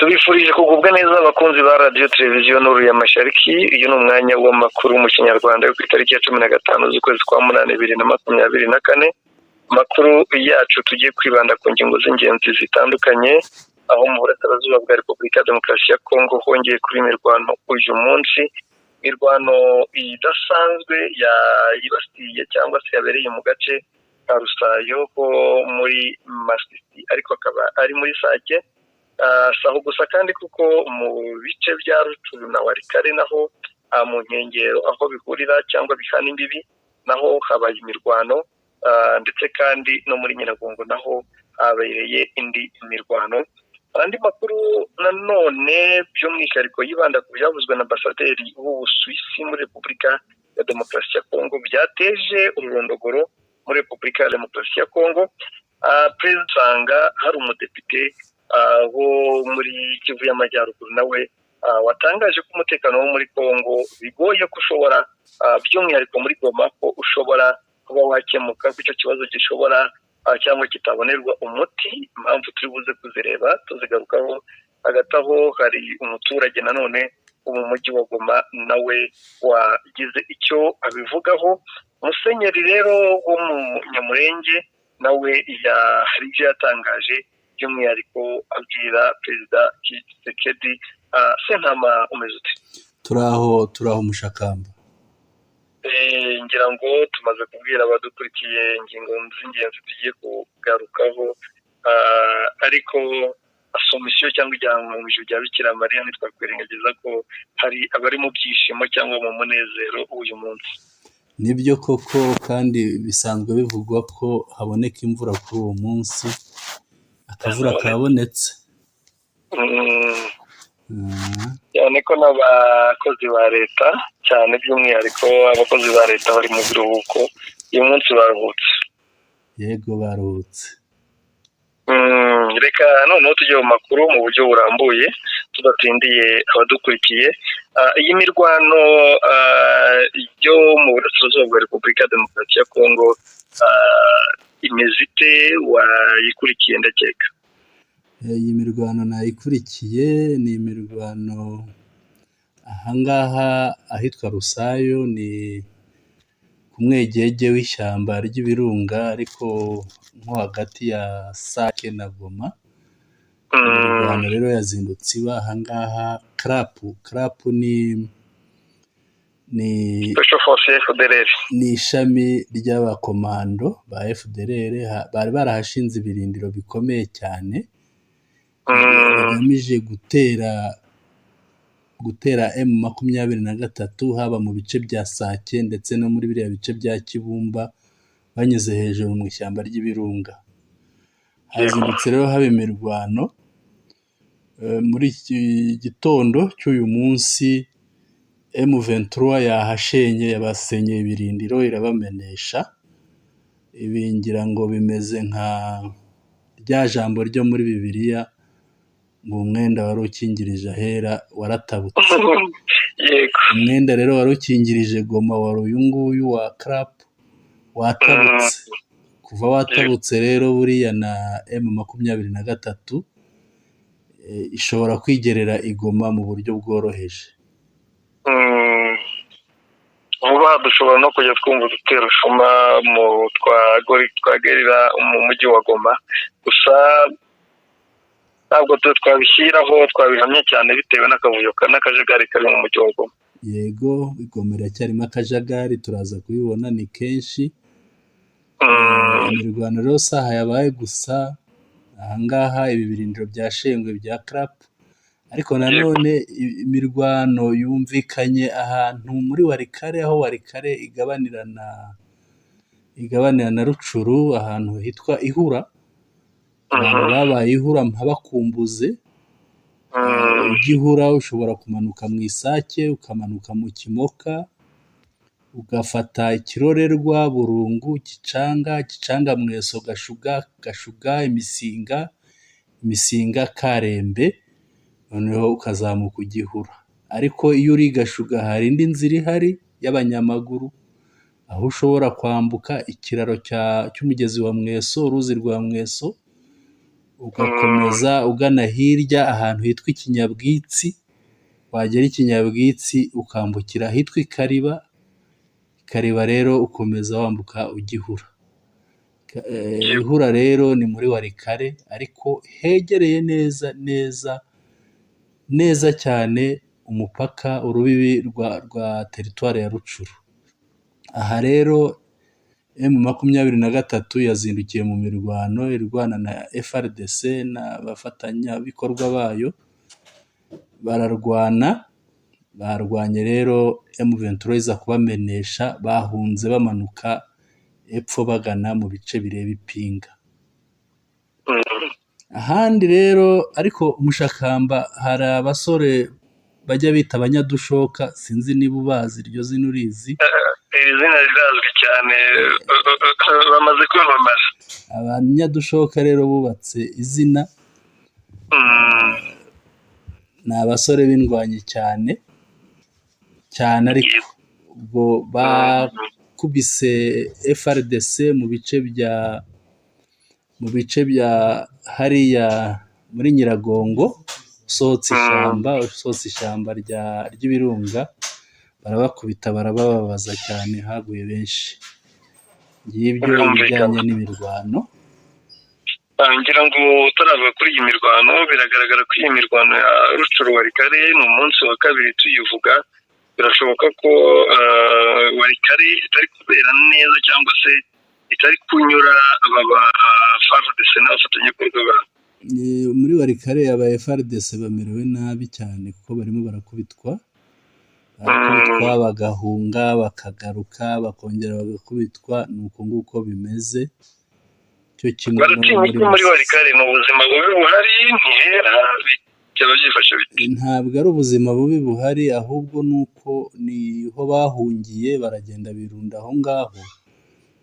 Tubifurije kugubwa neza, abakunzi ba Radiyo Televiziyo Nuru ya Mashariki. Uyu ni umwanya w'amakuru mu Kinyarwanda yo ku itariki ya 15 z'ukwezi kwa munani 2024. Amakuru yacu tugiye kwibanda ku ngingo z'ingenzi zitandukanye, aho mu burasirazuba bwa Repubulika ya Demokarasi ya Kongo hongeye kuba imirwano uyu munsi, imirwano idasanzwe yibasiye cyangwa se yabereye mu gace ka Rusayo ko muri Masisi, ariko akaba ari muri Sake. Si aho gusa kandi, kuko mu bice bya Rutshuru na Walikale naho mu nkengero aho bihurira cyangwa bihana imbibi naho habaye imirwano, ndetse kandi no muri Nyiragongo naho habereye indi mirwano. Andi makuru nanone by'umwihariko yibanda ku byavuzwe na ambasaderi w'Ubusuwisi muri Repubulika ya Demokarasi ya Kongo byateje ururondogoro muri Repubulika ya Demokarasi ya Kongo. Perezida usanga hari umudepite wo muri Kivu y'Amajyaruguru nawe watangaje ko umutekano wo muri Kongo bigoye ko ushobora, by'umwihariko muri Goma, ko ushobora kuba wakemuka, ko icyo kibazo gishobora cyangwa kitabonerwa umuti. Impamvu turi buze kuzireba tuzigarukaho. Hagati aho hari umuturage nanone wo mu mujyi wa Goma nawe wagize icyo abivugaho. Musenyeri rero wo mu Nyamurenge nawe hari ibyo yatangaje, by'umwihariko abwira Perezida Tshisekedi. Sentama, umeze ute? Turaho, turaho, Mushakamba. Ngira ngo tumaze kubwira abadukurikiye ingingo z'ingenzi tugiye kugarukaho, ariko Assomption cyangwa ijyanwa mu ijuru rya Bikira Mariya, ntitwakwirengagiza ko hari abari mu byishimo cyangwa mu munezero uyu munsi. Nibyo koko, kandi bisanzwe bivugwa ko haboneka imvura kuri uwo munsi, akavura kabonetse. Cyane ko n'abakozi ba leta, cyane by'umwihariko abakozi ba leta bari mu biruhuko, uyu munsi baruhutse. Yego, baruhutse. Reka noneho tujye mu makuru mu buryo burambuye tudatindiye abadukurikiye. Iyi mirwano yo mu burasirazuba bwa Repubulika ya Demokarasi ya Kongo imeze ite? Wayikurikiye, ndakeka. Iyi mirwano nayikurikiye. Ni imirwano ahangaha ahitwa Rusayo, ni ku mwegege w'ishyamba ry'Ibirunga, ariko nko hagati ya Sake na Goma. Imirwano rero yazindutse iba ahangaha. CRAP, CRAP ni Special Force FDLR. Ni ishami ry'abakomando ba FDLR, bari barahashinze ibirindiro bikomeye cyane bigamije gutera M23, haba mu bice bya Sake ndetse no muri biriya bice bya Kibumba, banyuze hejuru mu ishyamba ry'Ibirunga. Hazindutse rero haba imirwano muri iki gitondo cy'uyu munsi. M23 yahashenye, yabasenyeye ibirindiro, irabamenesha. Ibi ngira ngo bimeze nka rya jambo ryo muri Bibiliya ngo umwenda wari ukingirije ahera waratabutse. Umwenda rero wari ukingirije Goma wari uyu nguyu wa CRAP, watabutse. Kuva watabutse rero, buriya na M23 ishobora kwigerera i Goma mu buryo bworoheje. Vuba dushobora no kujya twumva udutero shuma mu twa guerrilla mu mujyi wa Goma. Gusa ntabwo twabishyiraho, twabihamya cyane, bitewe n'akavuyo n'akajagari kari mu mujyi wa Goma. Yego, Goma iracyarimo akajagari, turaza kubibona ni kenshi. Imirwano rero si aha yabaye gusa, ahangaha ibi birindiro bya Shengwe bya CRAP, ariko nanone imirwano yumvikanye ahantu muri Walikale, aho Walikale igabanira na Rutshuru, ahantu hitwa Ihura. Abantu babaye Ihura mpabakumbuze. Ujya Ihura ushobora kumanuka mu Isake, ukamanuka mu Kimoka, ugafata Ikirorerwa, Burungu, Gicanga, Gicanga Mweso, Gashuga, Gashuga Imisinga, Imisinga Karembe, noneho ukazamuka ujya Ihura. Ariko iyo uri Gashuga hari indi nzira ihari y'abanyamaguru, aho ushobora kwambuka ikiraro cy'umugezi wa Mweso, uruzi rwa Mweso. Ugakomeza ugana hirya ahantu hitwa Ikinyabwitsi, wagera Ikinyabwitsi ukambukira ahitwa i Kariba, Kariba rero ukomeza wambuka ujya Ihura. Ihura rero ni muri Warikare ariko hegereye neza neza neza cyane umupaka, urubibi rwa teritwari ya Rucuru. Aha rero M23 yazindukiye mu mirwano irwana na FARDC n'abafatanyabikorwa bayo, bararwana, barwanye rero M23 iza kubamenesha, bahunze bamanuka epfo bagana mu bice bireba Ipinga. Ahandi rero ariko Mushakamba hari abasore bajya bita abanyadushoka, sinzi niba ubazi iryo zina urizi. Iri zina rirazwi cyane, bamaze kwamamara. Abanyadushoka rero bubatse izina, ni abasore b'indwanyi cyane cyane, ariko ubwo bakubise FARDC mu bice bya hariya muri Nyiragongo, usohotse ishyamba ry'ibirunga, barabakubita barabababaza cyane, haguye benshi. Ngibyo ibijyanye n'imirwano. Ngira ngo utarava kuri iyi mirwano, biragaragara ko iyi mirwano ya Rucuru Warikare ni umunsi wa kabiri tuyivuga, birashoboka ko Warikare itari kubera neza cyangwa se itari kunyura aba ba FARDC n'abafatanyabikorwa babo. Muri Warikare aba FARDC bamerewe nabi cyane kuko barimo barakubitwa, bagahunga, bakagaruka, bakongera bagakubitwa, ni uko nguko bimeze. Cyo kimwe baratinya iki muri Warikare? Ni ubuzima bubi buhari, ntihera, byaba byifashe bite? Ntabwo ari ubuzima bubi buhari, ahubwo ni uko niho bahungiye, baragenda birunda aho ngaho,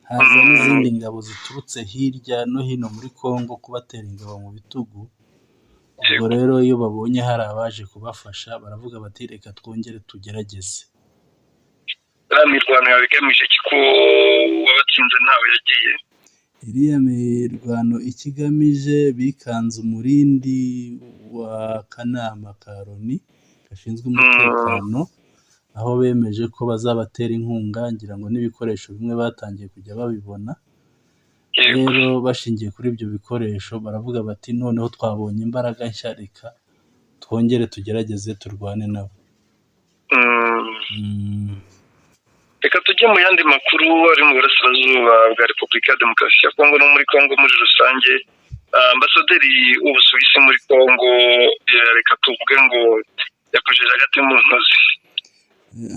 haza n'izindi ngabo ziturutse hirya no hino muri Kongo kubatera ingabo mu bitugu. Ubwo rero iyo babonye hari abaje kubafasha baravuga bati reka twongere tugerageze. Iriya mirwano yawe igamije iki ko wabatsinze ntawe yagiye? Iriya mirwano icyo igamije, bikanze umurindi wa kanama ka Loni gashinzwe umutekano, aho bemeje ko bazabatera inkunga, ngira ngo n'ibikoresho bimwe batangiye kujya babibona. Rero bashingiye kuri ibyo bikoresho baravuga bati noneho twabonye imbaraga nshya, reka twongere tugerageze turwane nabo. Reka tujye mu yandi makuru ari mu burasirazuba bwa Repubulika ya Demokarasi ya Kongo no muri Kongo muri rusange. Ambasaderi w'Ubusuwisi muri Kongo, reka tuvuge ngo yakojeje agati mu ntozi.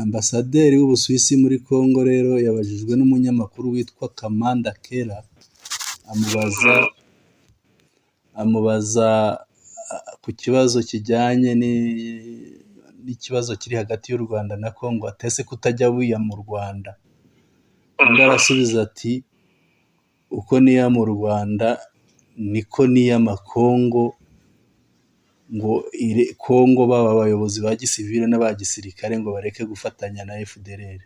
Ambasaderi w'Ubusuwisi muri Kongo rero yabajijwe n'umunyamakuru witwa Kamanda Kera, amubaza ku kibazo kijyanye n'ikibazo kiri hagati y'u Rwanda na Kongo, atese kutajya wiya mu Rwanda. Undi arasubiza ati uko niya mu Rwanda niko niyama Kongo, ngo Kongo baba abayobozi ba gisivile n'aba gisirikare ngo bareke gufatanya na FDLR.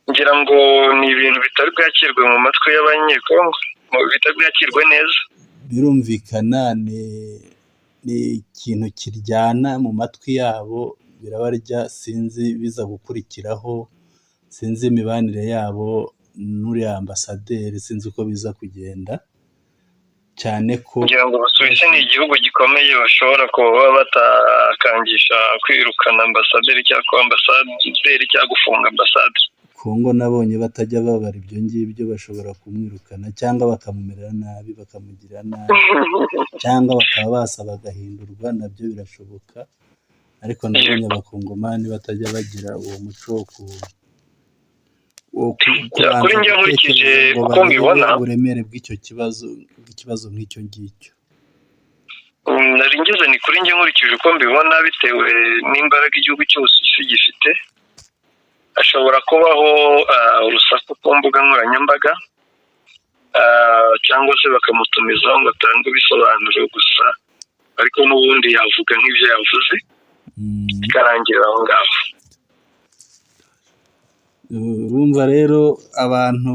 Ngira ngo ni ibintu bitari bwakirwe mu matwi y'abanyekongo, bitari bwakirwe neza. Birumvikana ni ikintu kiryana mu matwi yabo, birabarya, sinzi biza gukurikiraho, sinzi imibanire yabo n'uriya ambasaderi, sinzi uko biza kugenda. Cyane ko ngira ngo Ubusuwisi ni igihugu gikomeye, bashobora kuba batakangisha kwirukana ambasaderi cyangwa ambasaderi cyangwa gufunga ambasade. Kongo nabonye batajya babara ibyo ngibyo, bashobora kumwirukana cyangwa bakamumerera nabi, bakamugirira nabi, cyangwa bakaba basaba agahindurwa, nabyo birashoboka. Ariko nabonye abakongomani batajya bagira uwo muco wo Kuri njye nkurikije uko mbibona, uburemere bw'icyo kibazo, bw'ikibazo nk'icyo ngicyo. Nari ngeze ni kuri njye nkurikije uko mbibona, bitewe n'imbaraga igihugu cyose isi gifite, hashobora kubaho urusaku ku mbuga nkoranyambaga, cyangwa se bakamutumizaho ngo atange ibisobanuro gusa, ariko n'ubundi yavuga nk'ibyo yavuze bikarangira aho ngaho. Urumva rero abantu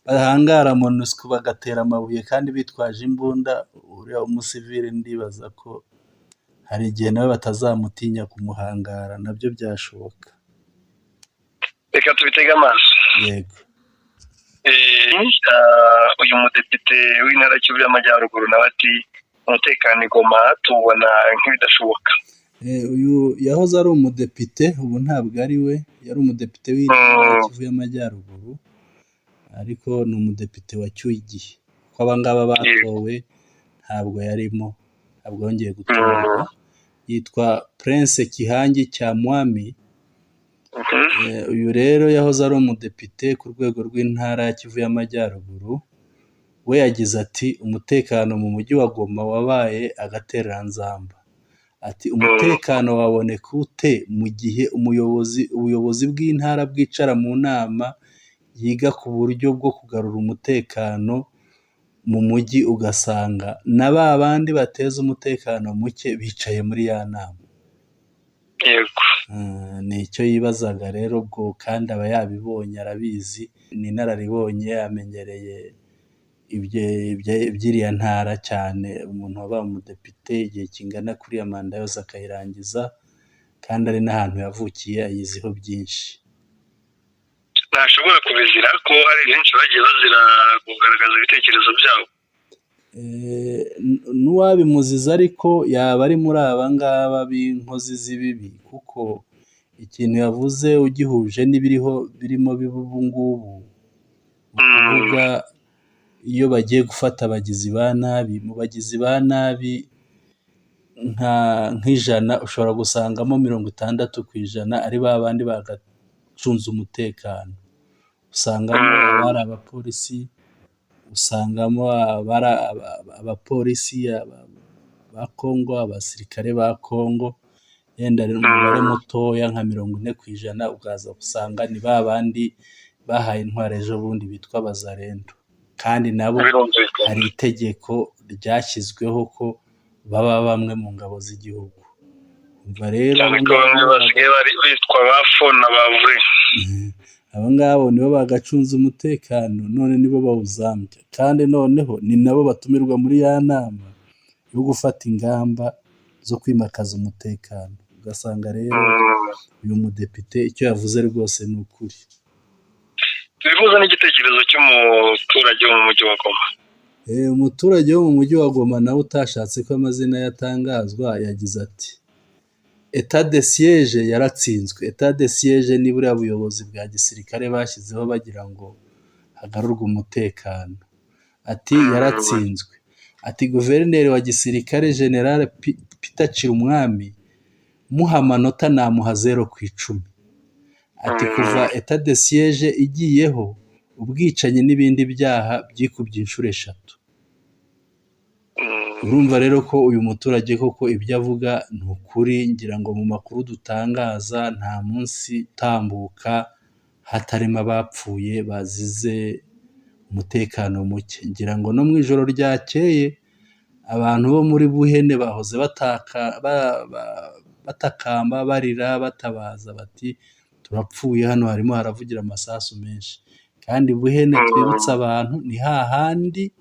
bahangara MONUSCO bagatera amabuye kandi bitwaje imbunda, uriya w'umusivili ndibaza ko hari igihe nawe batazamutinya kumuhangara, nabyo byashoboka. Reka tubitege amaso. Yego. Uyu mudepite w'intara Kivu y'Amajyaruguru nawe ati umutekano i Goma tuwubona nk'ibidashoboka. Uyu yahoze ari umudepite, ubu ntabwo ari we, yari umudepite w'intara ya Kivu y'Amajyaruguru, ariko ni umudepite wacyuye igihe, kuko aba ngaba batowe ntabwo yarimo, ntabwo yongeye gutorwa. Yitwa Prince Kihangi Cyamwami. Uyu rero yahoze ari umudepite ku rwego rw'intara ya Kivu y'Amajyaruguru, we yagize ati umutekano mu mujyi wa Goma wabaye agatereranzamba. Ati umutekano waboneka ute mu gihe ubuyobozi bw'intara bwicara mu nama yiga ku buryo bwo kugarura umutekano mu mujyi, ugasanga na ba bandi bateza umutekano muke bicaye muri ya nama. Yego. Ni icyo yibazaga rero ubwo, kandi aba yabibonye, arabizi, ni inararibonye, amenyereye iby'iriya ntara cyane. Umuntu wabaye umudepite igihe kingana kuriya manda yose akayirangiza, kandi ari n'ahantu yavukiye, ayiziho byinshi. Ntashobora kubizira ko hari benshi bagiye bazira kugaragaza ibitekerezo byabo. N'uwabimuziza ariko yaba ari muri aba ngaba b'inkozi z'ibibi, kuko ikintu yavuze ugihuje n'ibiriho birimo biba ubu ngubu, ni ukuvuga iyo bagiye gufata abagizi ba nabi, mu bagizi ba nabi nk'ijana ushobora gusangamo 60% ari ba bandi bagacunze umutekano. Usangamo abari abapolisi, usangamo abari abapolisi ba Kongo, abasirikare ba Kongo, yenda umubare mutoya nka 40%, ukaza gusanga ni ba bandi bahaye intwaro ejo bundi bitwa Bazarendo. Kandi nabo hari itegeko ryashyizweho ko baba bamwe mu ngabo z'igihugu. Umva rero, cyane ko bamwe basigaye bitwa ba fo na ba vure. Abo ngabo nibo bagacunze umutekano, none nibo bawuzambya, kandi noneho ni nabo batumirwa muri ya nama yo gufata ingamba zo kwimakaza umutekano. Ugasanga rero uyu mudepite icyo yavuze rwose ni ukuri. Tubihuza n'igitekerezo cy'umuturage wo mu mujyi wa Goma. Umuturage wo mu mujyi wa Goma nawe utashatse ko amazina ye atangazwa yagize ati état de siège yaratsinzwe. État de siège ni buriya buyobozi bwa gisirikare bashyizeho bagira ngo hagarurwe umutekano. Ati yaratsinzwe. Ati guverineri wa gisirikare Général Peter Cirimwami muha amanota namuha 0 ku 10. Ati kuva état de siège igiyeho, ubwicanyi n'ibindi byaha byikubye inshuro 3. Urumva rero ko uyu muturage koko ibyo avuga ni ukuri. Ngira ngo mu makuru dutangaza nta munsi utambuka hatarimo abapfuye bazize umutekano muke. Ngira ngo no mu ijoro ryakeye abantu bo muri Buhene bahoze batakamba, barira, batabaza bati turapfuye, hano harimo haravugira amasasu menshi. Kandi Buhene, twibutse abantu, ni hahandi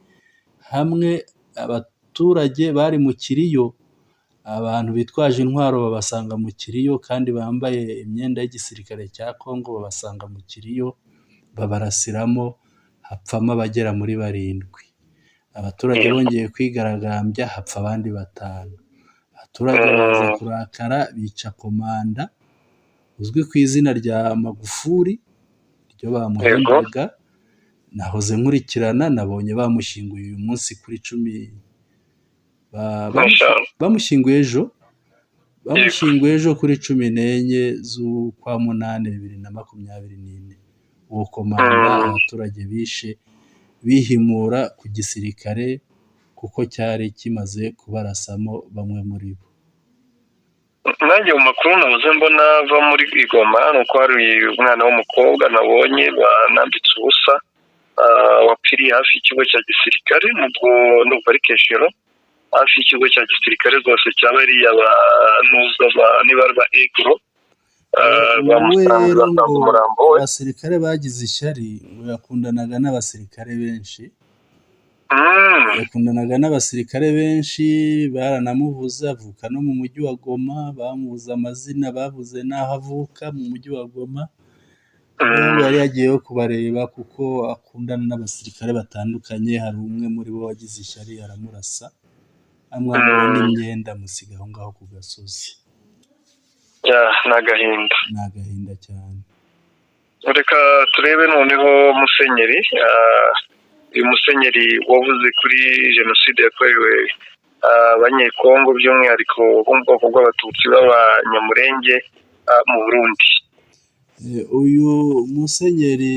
hamwe abaturage bari mu kiriyo, abantu bitwaje intwaro babasanga mu kiriyo kandi bambaye imyenda y'igisirikare cya Kongo, babasanga mu kiriyo babarasiramo, hapfamo abagera muri 7. Abaturage bongeye kwigaragambya, hapfa abandi 5. Abaturage baza kurakara, bica komanda uzwi ku izina rya Magufuri, iryo bamuhimbaga. Nahoze nkurikirana, nabonye bamushyinguye uyu munsi kuri 10, bamushyinguye ejo, bamushyinguye ejo kuri 14 z'ukwa munani 2024. Uwo komanda abaturage bishe bihimura ku gisirikare kuko cyari kimaze kubarasamo bamwe muri bo. Nanjye mu makuru nabuze mbona ava muri Goma ni uko hari umwana w'umukobwa nabonye banambitse ubusa, wapfiriye hafi y'ikigo cya gisirikare, nubwo ndumva ari Keshero, hafi y'ikigo cya gisirikare rwose, cyaba ari abanuza niba ari ba egro. Wowe Bamusanze, rero basanze ngo umurambo we. Abasirikare bagize ishyari, ngo yakundanaga n'abasirikare benshi. Yakundanaga n'abasirikare benshi, baranamuvuze, avuka no mu mujyi wa Goma, bamuvuze amazina, bavuze n'aho avuka mu mujyi wa Goma. Rero ngo yari yagiyeyo kubareba kuko akundana n'abasirikare batandukanye, hari umwe muri bo wagize ishyari aramurasa, amwambura n'imyenda, amusiga aho ngaho ku gasozi. Ya, ni agahinda. Ni agahinda cyane. Reka turebe noneho musenyeri, uyu musenyeri wavuze kuri jenoside yakorewe Abanyekongo, by'umwihariko bo mu bwoko bw'Abatutsi b'Abanyamurenge mu Burundi. Uyu musenyeri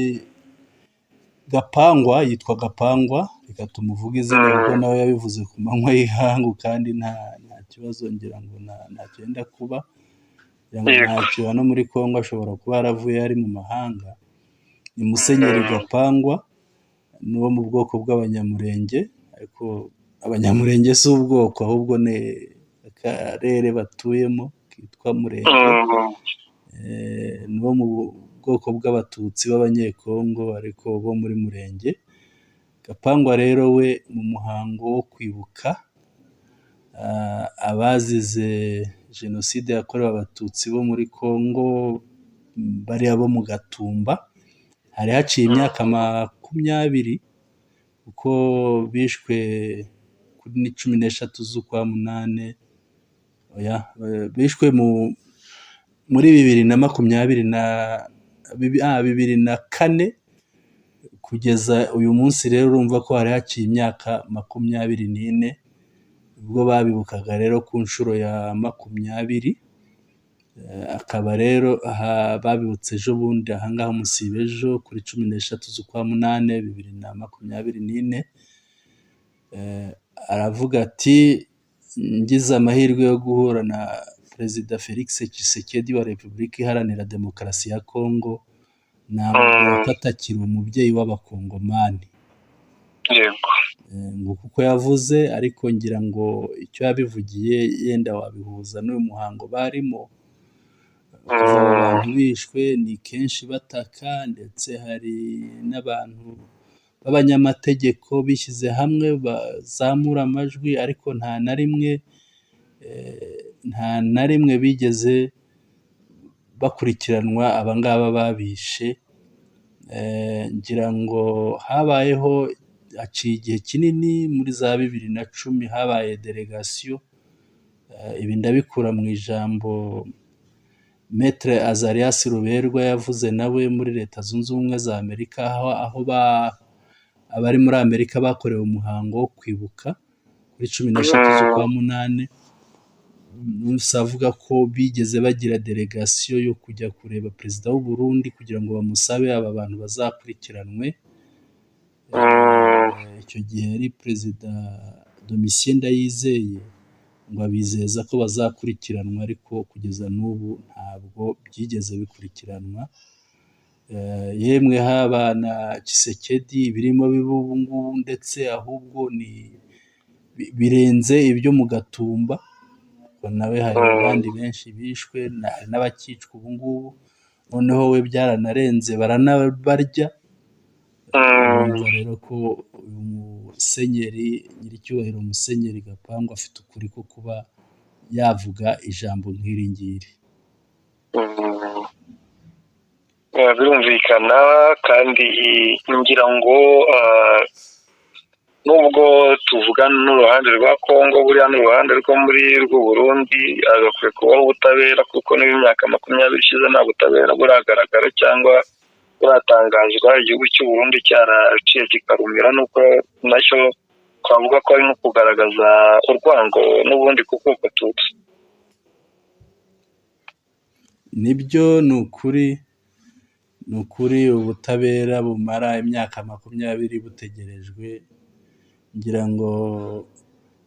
Gapangwa, yitwa Gapangwa, reka tumuvuge izina kuko nawe yabivuze ku manywa y'ihangu kandi nta kibazo, ngira ngo ntacyo yenda kuba, ngira ngo ntacyo hano muri Congo, ashobora kuba yaravuye ari mu mahanga. Ni musenyeri Gapangwa, ni uwo mu bwoko bw'Abanyamurenge, ariko Abanyamurenge si ubwoko, ahubwo ni akarere batuyemo kitwa Murenge. Ni bo mu bwoko bw'Abatutsi b'Abanyekongo, ariko bo muri Murenge. Gapangwa rero we mu muhango wo kwibuka abazize jenoside yakorewe Abatutsi bo muri Congo, bariya bo mu Gatumba, hari haciye imyaka 20, kuko bishwe kuri 13 z'ukwa munani, oya, bishwe muri 2020 na 2004 kugeza uyu munsi. Rero urumva ko hari haciye imyaka 24, ubwo babibukaga rero ku nshuro ya 20, akaba rero babibutse ejo bundi ahangaha umusibe ejo kuri 13 z'ukwa munani 2024. Aravuga ati: "Ngize amahirwe yo guhura na Perezida Felix Tshisekedi wa Repubulika Iharanira Demokarasi ya Kongo, namubwira ko atakiri umubyeyi w'Abakongomani." Nguko uko yavuze, ariko ngira ngo icyo yabivugiye yenda wabihuza n'uyu muhango barimo. Kuva aba bantu bishwe ni kenshi bataka, ndetse hari n'abantu b'abanyamategeko bishyize hamwe bazamura amajwi, ariko nta na rimwe bigeze bakurikiranwa abangaba babishe. Ngira ngo habayeho, haciye igihe kinini, muri za 2010 habaye délégation. Ibi ndabikura mu ijambo Maître Azarias Ruberwa yavuze nawe muri Leta Zunze Ubumwe za Amerika, aho abari muri Amerika bakorewe umuhango wo kwibuka kuri 13 z'ukwa munani. Musa avuga ko bigeze bagira délégation yo kujya kureba perezida w'u Burundi kugira ngo bamusabe aba bantu bazakurikiranwe. Icyo gihe yari perezida Domitien Ndayizeye, ngo abizeza ko bazakurikiranwa, ariko kugeza n'ubu ntabwo byigeze bikurikiranwa. Yemwe haba na Tshisekedi, birimo biba ubu ngubu, ndetse ahubwo ni birenze ibyo mu Gatumba, ngo nawe hari abandi benshi bishwe n'abakicwa ubu ngubu, noneho we byaranarenze baranabarya. Urumva rero ko uyu musenyeri, nyiricyubahiro Musenyeri Gapangwa, afite ukuri ko kuba yavuga ijambo nk'iri ngiri. Birumvikana, kandi ngira ngo nubwo tuvugana n'uruhande rwa Kongo, buriya n'uruhande rwo muri rw'u Burundi hagakwiye kubaho ubutabera, kuko niba imyaka 20 ishize nta butabera buragaragara cyangwa buratangazwa, igihugu cy'u Burundi cyaraciye kikarumira, nuko nacyo twavuga ko ari nko kugaragaza urwango n'ubundi ku bwoko Tutsi. Nibyo, ni ukuri, ni ukuri, ubutabera bumara imyaka 20 butegerejwe, ngira ngo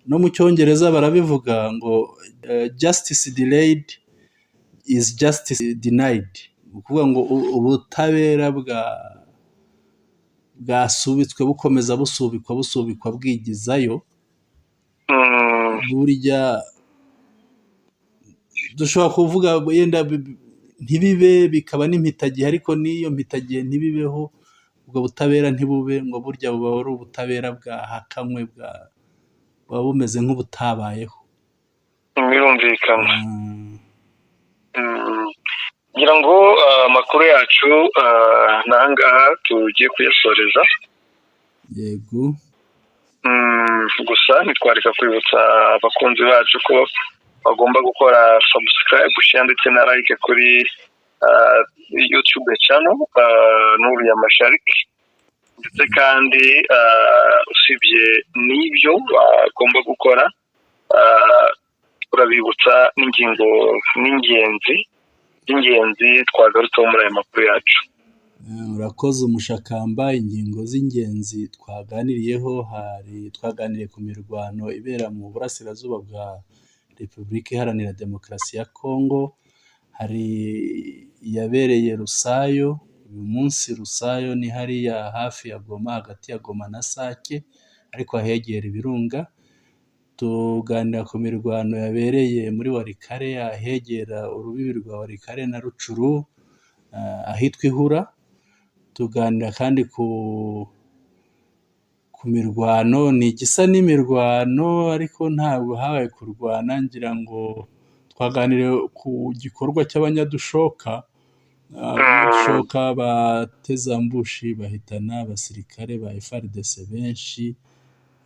no mu Cyongereza barabivuga ngo "Justice delayed is justice denied", ni ukuvuga ngo ubutabera bwasubitswe, bukomeza busubikwa, busubikwa, bwigizayo. Burya dushobora kuvuga yenda ntibibe, bikaba n'impitagihe, ariko n'iyo mpitagihe ntibibeho, ubwo butabera ntibube, ngo burya buba ari ubutabera bwahakanywe, buba bumeze nk'ubutabayeho. Birumvikana. Ngira ngo amakuru yacu ni ahangaha tugiye kuyasoreza. Yego. Gusa ntitwareka kwibutsa abakunzi bacu ko bagomba gukora subscribe, share ndetse na like kuri YouTube channel Nuru ya Mashariki, ndetse kandi usibye n'ibyo bagomba gukora, turabibutsa n'ingingo n'ingenzi z'ingenzi twagarutseho muri aya makuru yacu. Urakoze umushakamba. Ingingo z'ingenzi twaganiriyeho, hari twaganiriye ku mirwano ibera mu burasirazuba bwa Repubulika Iharanira Demokarasi ya Kongo, hari iyabereye Rusayo uyu munsi. Rusayo ni hariya hafi ya Goma, hagati ya Goma na Sake, ariko ahegera ibirunga. Tuganira ku mirwano yabereye muri Walikale, ahegera urubibi rwa Walikale na Rutshuru, ahitwa Ihura. Tuganira kandi ku mirwano, ni igisa n'imirwano ariko ntabwo habaye kurwana, ngira ngo twaganiriye ku gikorwa cy'abanyadushoka. Abanyadushoka bateze ambushi bahitana abasirikare ba FARDC benshi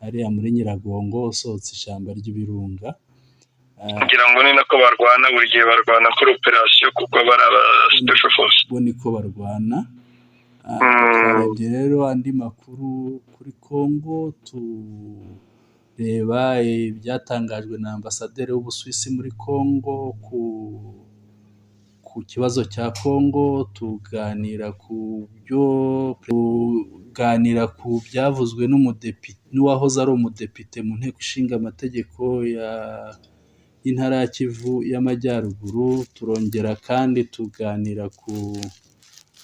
hariya muri Nyiragongo, usohotse ishyamba ry'ibirunga. Kugira ngo ni nako barwana, buri gihe barwana kuri operasiyo, kuko bari aba special force. Bo niko barwana. Twarebye rero andi makuru kuri Congo, tureba ibyatangajwe na ambasaderi w'Ubusuwisi muri Congo ku kibazo cya Congo, tuganira ku byo tuganira ku byavuzwe n'uwahoze ari umudepite mu nteko ishinga amategeko y'intara ya Kivu y'Amajyaruguru. Turongera kandi tuganira ku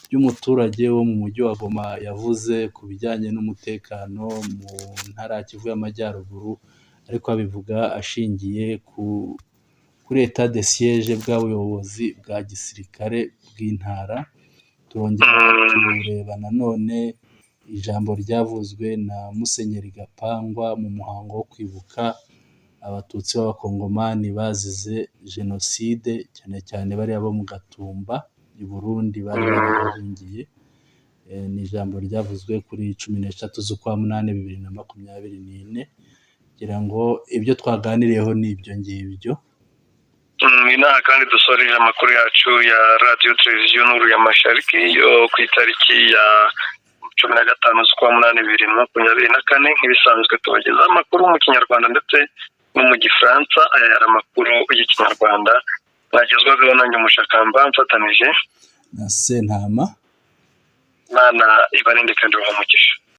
by'umuturage wo mu mujyi wa Goma yavuze ku bijyanye n'umutekano mu ntara ya Kivu y'Amajyaruguru, ariko abivuga ashingiye kuri état de siège, bwa buyobozi bwa gisirikare bw'intara. Turongera tureba nanone ijambo ryavuzwe na Musenyeri Gapangwa mu muhango wo kwibuka Abatutsi b'Abakongomani bazize jenoside, cyane cyane bariya bo mu Gatumba i Burundi bari barahungiye. Ni ijambo ryavuzwe kuri 13 z'ukwa munani 2024. Ngira ngo ibyo twaganiriyeho ni ibyo ngibyo. Ni inaha kandi dusoreje amakuru yacu ya Radiyo Televiziyo Nuru ya Mashariki yo ku itariki ya 15 z'ukwa munani 2024. Nk'ibisanzwe tubagezaho amakuru mu Kinyarwanda ndetse no mu Gifaransa. Aya yari amakuru y'Ikinyarwanda mwagezwagaho nanjye umushakamba mfatanije na Sentama. Imana ibarinde kandi ibahe umugisha.